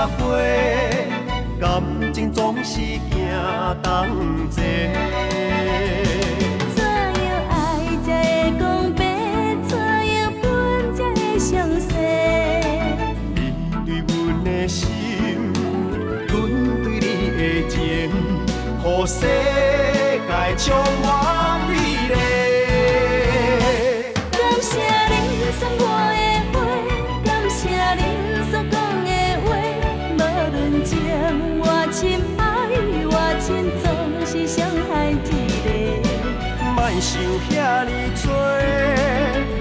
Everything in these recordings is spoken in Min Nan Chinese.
花，感情總是行同齊。怎樣愛才會講白？怎樣分才會詳細？你對阮的心，阮對你的情，予世界充滿美麗。感謝恁送我的花，感謝恁所講的話，無論情偌深，愛偌深，總是傷害一個。莫想遐爾多，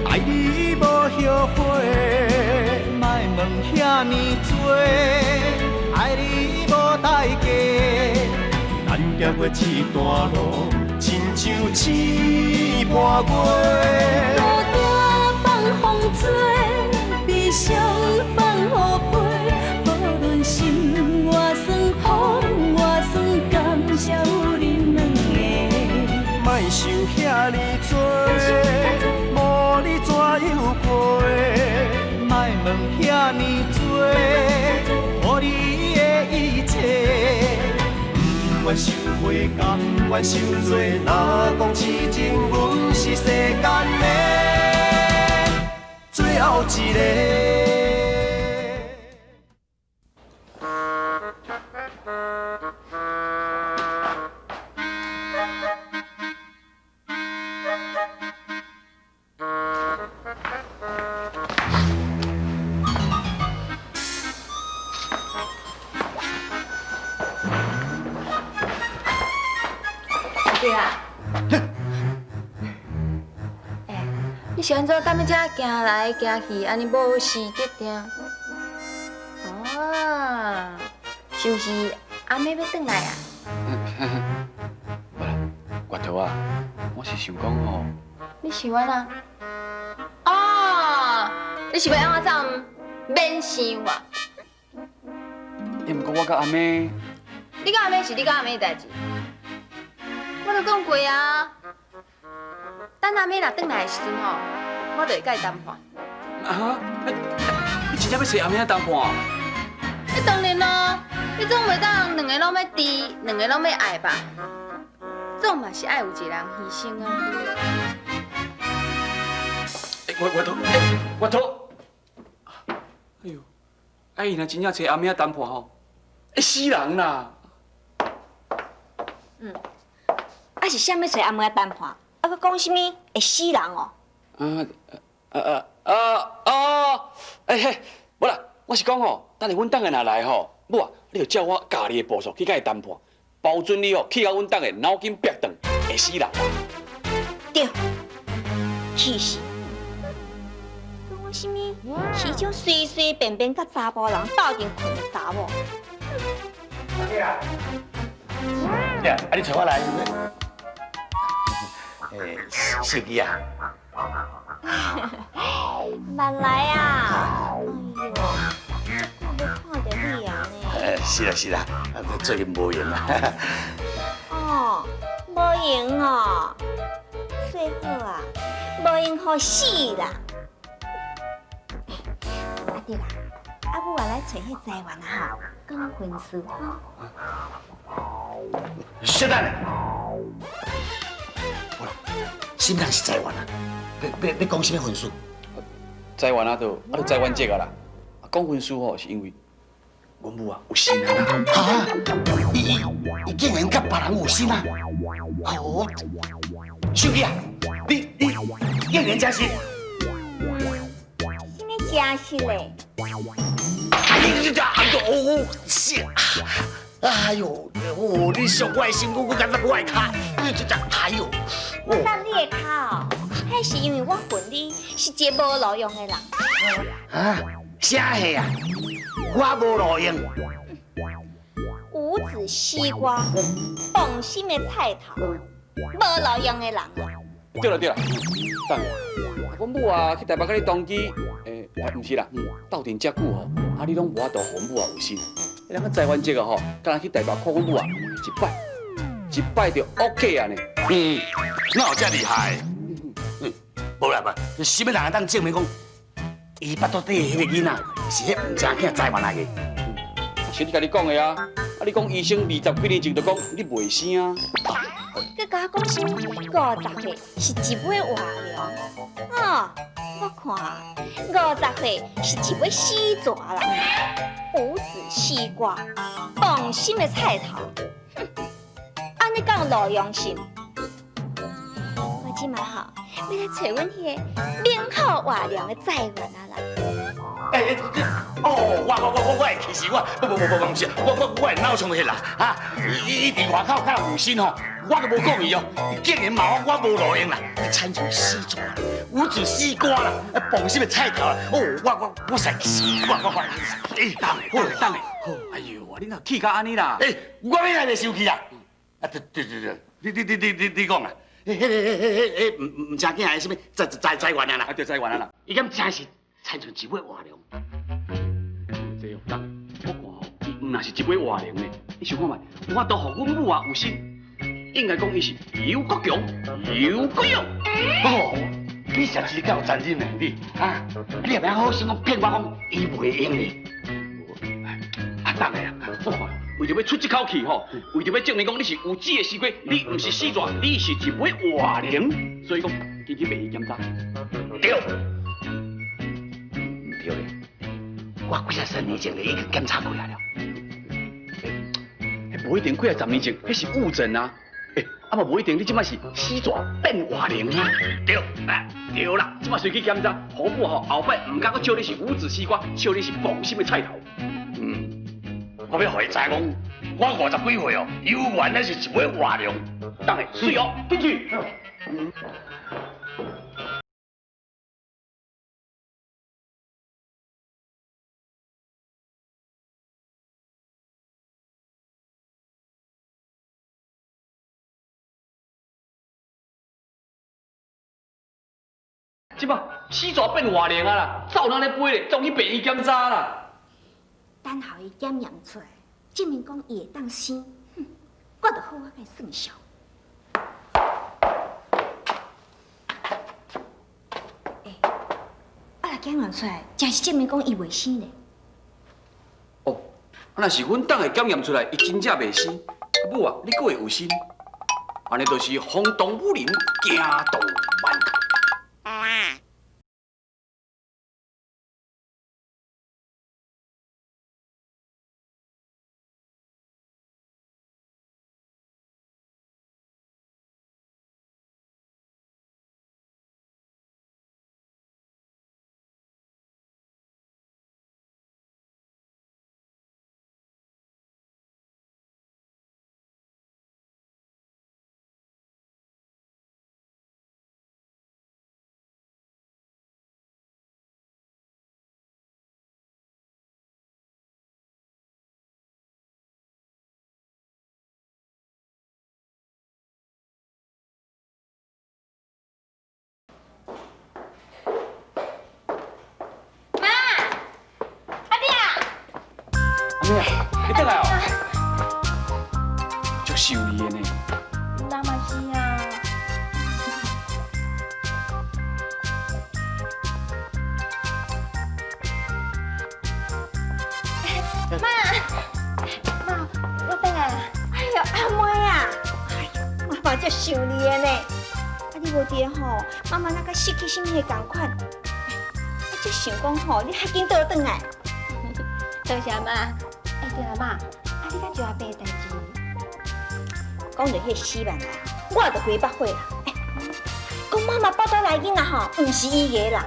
愛你無後悔。莫問遐爾多，愛你無代價。咱行過這段路，親像星伴月。孤單放風吹，悲傷放雨飛，無論心偌酸，風偌酸，感謝有恁兩个。莫想遐爾多，無你怎樣過？莫問遐爾多，予你的一切。不願受悔，甘願受罪。若講痴情，阮是世間的最後一个。對啊。欸，你是按怎踮咧遮行來行去，按呢無時得定？哦，是毋是阿妹欲轉來啊？無啦，月桃啊，我是想講吼，你想按怎？哦，你是欲按我走毋？免想啊！欸，毋過我佮阿妹，你佮阿妹是你佮阿妹的代誌，我都講過啊。等阿妹若轉來的時陣吼，我就會佮伊談判。啊？你真正欲揣阿妹仔談判？你當然咯，你總袂當兩個攏欲挃，兩個攏欲愛吧？總嘛是愛有一個人犧牲啊！欸，月桃，欸，月桃，哎喲，啊伊若真正揣阿妹仔談判吼，會死人啦！嗯，啊是啥物揣阿妹仔談判？啊，閣講啥物會死人哦？啊啊啊啊啊！欸嘿，無啦，我是講吼，等下阮等下若來吼，母啊，你就照我教你的步數去佮伊談判，保準你吼去到阮等下腦筋煏斷，會死人啦！對，其實講我啥物是彼種隨隨便便佮查埔人鬥陣睏的查某。阿姐啊，啊你揣我來是毋是？欸，秀姬啊。慢來啊！哎喲，這久無看著你啊呢。是啦是啦，最近無閒啦。哦，無閒哦，最好啊，無閒予死啦。阿弟啦，阿母啊來揣彼財源啊吼，講婚事吼。稍等下，好啦，啥物人是財源啊？你講啥物婚事？財源啊，就財源節啊啦。啊，講婚事吼，是因為阮母啊有身啊啦。哈？伊竟然佮別人有身啊？哦，秀姬啊，你竟然這是？啥物真實嘞？哎呀，哦，是，哎呦，哦，你傷我的身軀，閣敢搦我的跤，你這這，哎呦，我搦你的跤哦，彼是因為我恨你是一个無路用的人。啊？啥貨啊？我無路用。無子西瓜，動心的菜頭，無路用的人啊。對啦對啦，等下，阮母啊去台北佮你同居，欸，毋是啦，鬥陣遮久吼，啊你攏無法度予阮母啊有身。彼兩個財源節啊吼，敢若去台北看阮母啊，一擺，一擺就 OK 啊呢。嗯，哪有遮厲害？嗯，無啦無，啥物人會當證明講，伊腹肚底彼個囡仔是彼黃正囝財源來的？是你家己講的啊！啊，你講醫生20幾年前就講你袂生啊。閣共我講啥物？50歲是一尾活龍。哦，我看50歲是一尾死蛇啦，無子西瓜，磅心的菜頭。哼，按呢敢有路用心？我這擺吼，欲來揣阮彼个名好活龍的在員啊啦。欸，哦，我會其實我不不不不不是，我會腦衝血啦，哈！伊佇外口較有心吼，我都無講伊哦，竟然罵我無路用啦，親像死蛇啦，無子西瓜啦，磅心的菜頭啦，哦，我實我，欸，等下，等下，哎呦，你若氣甲按呢啦？欸，我欲來袂生氣啊？啊，對對對對，你講啊，彼毋正經的啥物在員啊啦？啊，對，在員啊啦，伊敢真是親像一尾活龍？這哦，我看吼，伊毋若是一尾活龍呢，你想看覓？我都予阮母啊有心，應該講伊是又閣強又閣勇。哦，你實是夠殘忍的你啊！你也袂好心講騙我講伊袂用呢？啊，等下啊，我看為著欲出這口氣吼，為著欲證明講你是有子的西瓜，你毋是死蛇，你是一尾活龍，所以講緊去病院檢查。對。對咧，我幾仔十年前就已經檢查過啊了。欸，無一定幾仔十年前，彼是誤診啊。欸，啊嘛無一定，你這擺是死蛇變活龍啊。對，啊對啦，這擺隨去檢查，予母吼後擺毋敢閣笑你是無子西瓜，笑你是磅心的菜頭。嗯，我欲予伊知講，我50幾歲哦，猶原咧是一尾活龍。等下，媠哦，進去。這擺死蛇變活龍啊啦，走人咧飛咧，總去病院檢查啦。等予伊檢驗出來，證明講伊會當生，哼，我就好好共伊算數。欸，啊若檢驗出來，真是證明講伊袂生咧。哦，啊若是阮等下檢驗出來，伊真正袂生，母啊，你閣會有心？按呢就是轟動武林，驚動萬客。媽，阿弟啊，阿妹啊，你轉來哦，足想你的呢。那嘛是啊。媽，媽，我轉來啦。哎喲，阿妹啊，哎喲，媽嘛足想你的呢。啊，你無佇吼，媽媽那佮失去啥物的仝款。啊，足想講吼，你較緊倒轉來。多謝媽。欸，對啦，媽，啊，你敢招阿伯的代誌？講著彼个死萬啊，我就規腹火啦。欸，講媽媽腹肚內囡仔吼，毋是伊个啦。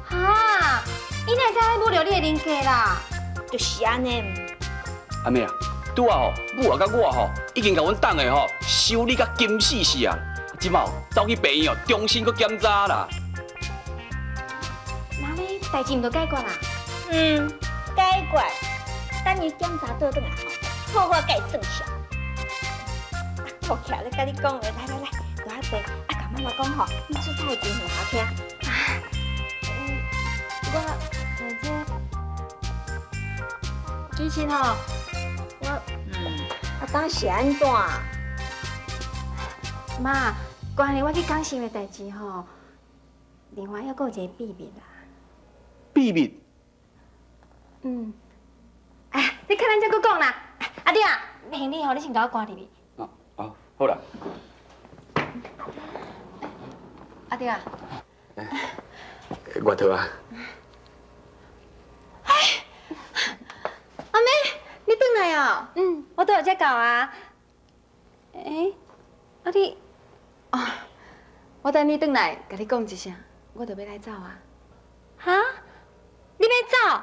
哈，伊哪會使侮辱你的人格啦？就是按呢。阿妹啊，拄啊吼，母啊佮我吼，已經共阮黨的吼修理甲金死死啊！這擺走去病院哦，重新閣檢查啦。那呢，代誌毋就解決啦？嗯，解決。等伊檢查倒轉來吼，好好共伊算數。我徛咧佮你講話，來來來，佇遐坐，啊，共媽媽講吼，你出差的情形予我聽。我，這，其實吼，我，啊，當時按怎？媽，關於我去講心的代誌吼，另外猶閣有一個秘密啦。秘密？嗯，啊，哎，你看咱才閣講啦。阿弟啊，行李吼，你先共我關入去。哦哦，好啦。阿弟啊。月桃啊。哎，阿妹，你轉來哦？嗯，我拄才到啊。欸，啊你，哦，我等你轉來，共你講一聲，我著欲來走啊。哈？你欲走？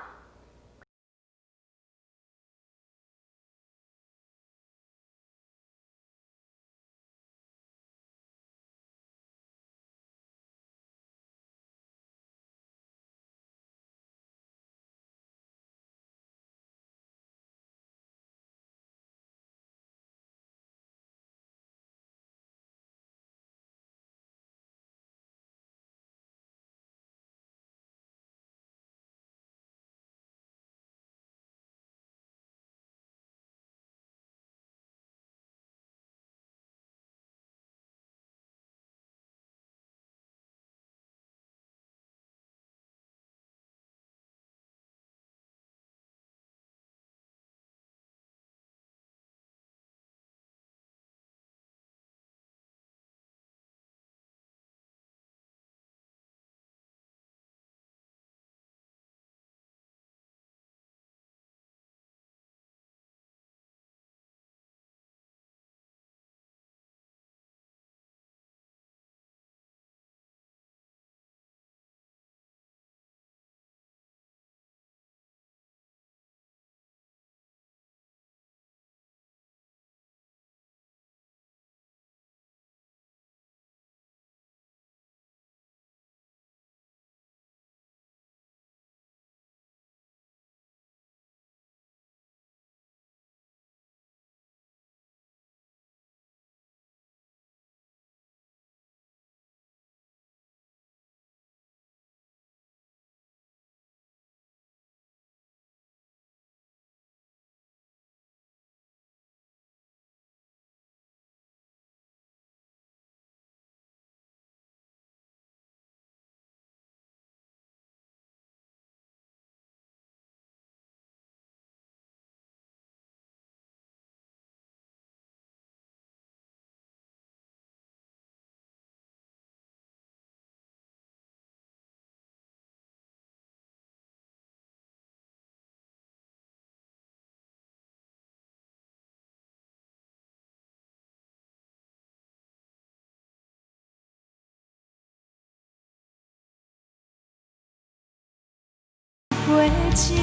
杯酒，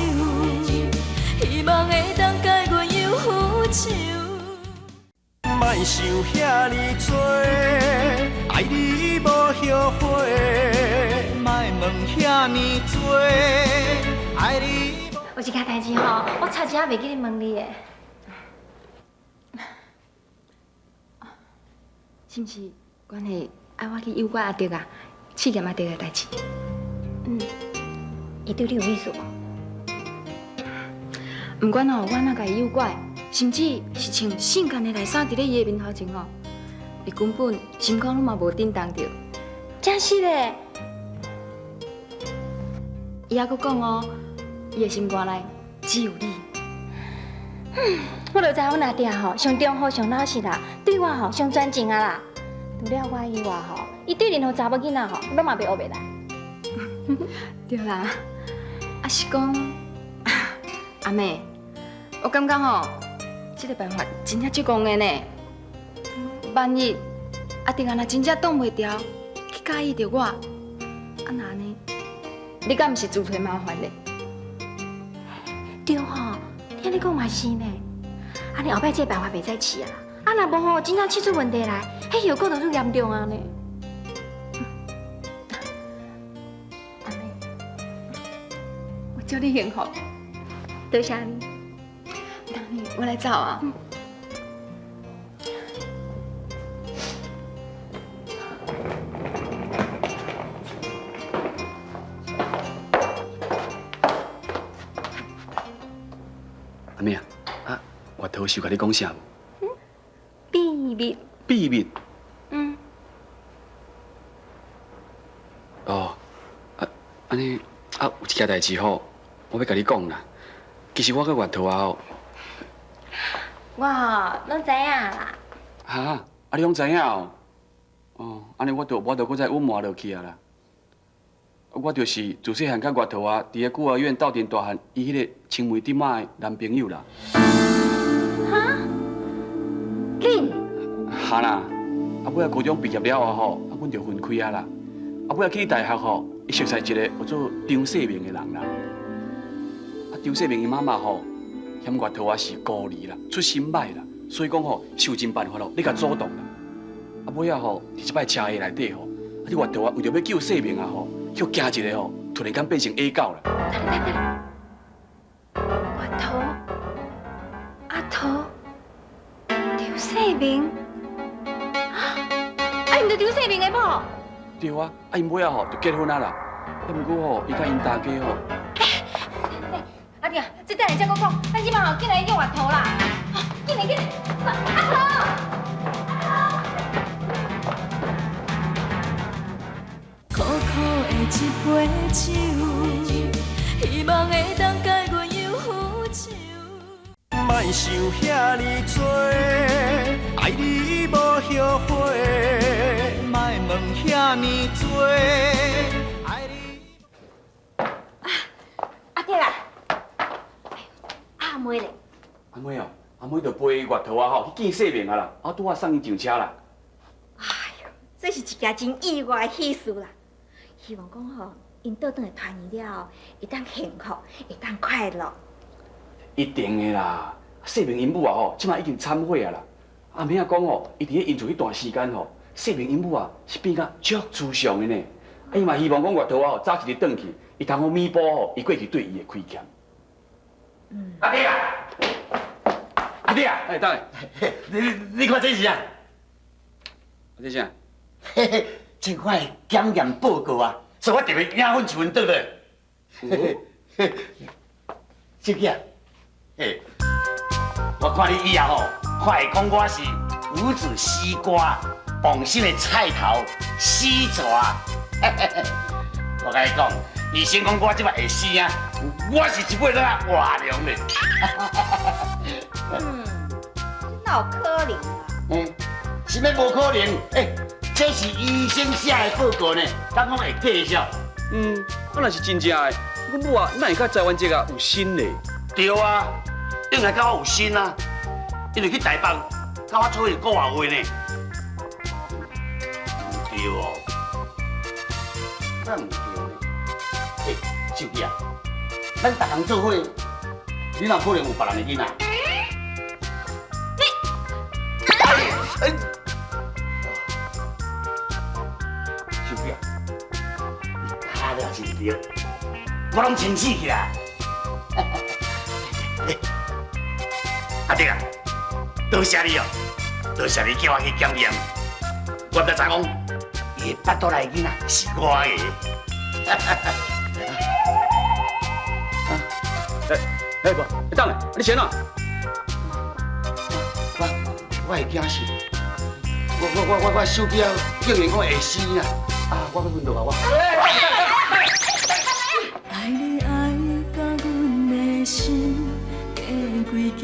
希望會當共阮憂苦愁。莫想遐呢多，愛你無後悔。莫問遐呢多，愛你。有一件代誌吼，我差一仔袂記得問你的，是毋是關係愛我去誘拐阿迪啊？試驗阿迪的代誌？嗯。伊對你有意思無？毋管哦，我若共伊誘拐，甚至是穿性感的內衫佇咧伊的面頭前哦，伊根本心肝攏嘛無震動著。真實的，伊猶閣講哦，伊的心肝內只有你。我就知阮阿爹吼，上忠厚、上老實啦，對我吼上專情啊啦。除了我以外吼，伊對任何查某囡仔吼，攏嘛袂學袂來。對啦，啊是講，阿妹，我感覺吼，這個辦法真正足戇的呢。萬一阿弟若真正擋袂牢，去佮意著我，啊那按呢？你敢毋是自找麻煩咧？對吼，聽你講嘛是呢。按呢後擺這個辦法袂使試啊啦，啊若無吼，真正試出問題來，彼後果就愈嚴重啊呢。阿妹，我祝你幸福，多謝你。那你我來走啊。阿妹啊，啊，月桃是有共你講啥無？秘密。秘密。嗯。哦，啊，按呢，啊，有一件代誌吼，我欲共你講啦。其實我佮月桃仔哦，我吼攏知影啦。哈，啊你攏知影哦？哦，按呢我就閣再隱瞞落去啊啦。我就是自細漢佮月桃仔佇個孤兒院鬥陣大漢，伊彼個青梅竹馬的男朋友啦。哈？恁？哈啦，啊尾仔高中畢業了後吼，啊阮就分開啊啦。啊尾仔去大學吼，伊熟似一個叫做張世明的人啦。啊張世明伊媽媽吼，嫌月桃仔是孤兒啦，出身歹啦，所以講吼，想盡辦法咯，咧共阻擋啦。啊尾仔吼，佇這擺車禍內底吼，啊這月桃仔為著欲救世明啊吼，予驚一下吼，突然間變成野狗啦。等等等，月桃，阿桃，張世明，啊，伊毋就張世明的某？對啊，啊𪜶尾仔吼就結婚啊啦。啊毋過吼，伊佮𪜶大家吼，阿弟啊，這等下才閣講，咱這擺吼緊來約月桃啦。緊來緊來，阿桃。苦苦的一杯酒，希望會當解阮憂愁。莫想遐呢濟，愛你無後悔。莫問遐呢濟，愛你。阿弟啊，阿妹咧？阿妹哦，阿妹就陪月桃仔吼去見世明啊啦，啊拄仔送伊上車啦。哎喲，這是一件真意外的喜事啦！希望講吼，𪜶倒轉來團圓了後，會當幸福，會當快樂。一定的啦，世明𪜶母啊吼，這擺已經懺悔啊啦。阿妹仔講吼，伊佇咧𪜶厝彼段時間吼，世明𪜶母啊是變甲足慈祥的呢。啊，伊嘛希望講月桃仔吼早一日轉去，伊通好彌補吼伊過去對伊的虧欠。阿弟啊，阿弟啊，哎，等下，你看這是啥？這啥？嘿嘿，這我的檢驗報告啊，所以我特別領份一份轉來。嘿嘿，這個，嘿，我看你以後吼，看會講我是五子西瓜，磅心的菜頭，死蛇。我共你講，醫生講我這擺會死啊，我是一輩子啊活龍咧。嗯，這哪有可能啊？嗯，啥物無可能？欸，這是醫生寫的報告呢，敢講會假數？嗯，啊若是真正的，阮母啊，哪會佮台灣這個有心咧？對啊，應該佮我有心啊，因為去台北，佮我做一個月話呢。對哦，敢毋對呢？欸，秀姊啊，咱逐項做伙，你哪可能有別人的囡仔？你，哎，秀姊啊，你跤了真對，我攏清醒起來。欸，阿弟啊，多謝你哦，多謝你叫我去檢驗，我才知講，伊的腹肚內囡仔是我的。欸欸無，你等下，你先怎？我會驚死，我手機啊，竟然講會死啊！啊，我欲昏倒啊我。愛你愛甲阮的心加跪求，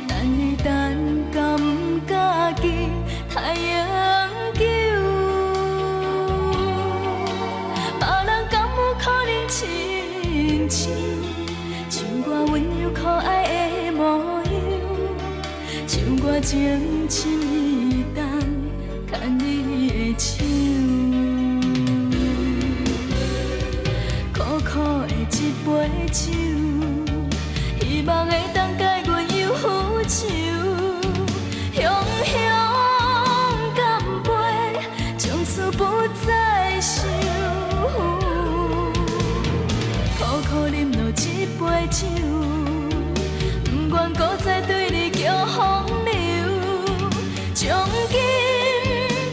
等你等甲毋家己太永久，別人敢有可能親像像我溫柔可愛的模樣，像我情深意重牽你的手。苦苦的一杯酒，希望會當解阮憂愁。雄雄乾杯，從此不再愁。苦苦飲落一杯酒，不願閣再對你叫風流。將今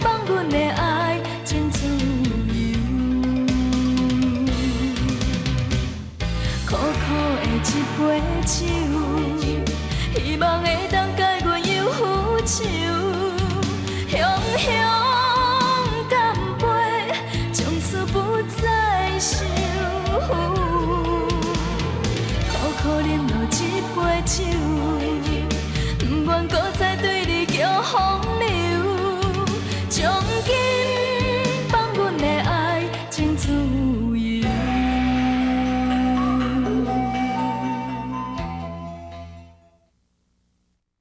放阮的愛真自由。苦苦的一杯酒，希望會當解阮憂愁。雄雄乾杯，從此不再愁。手。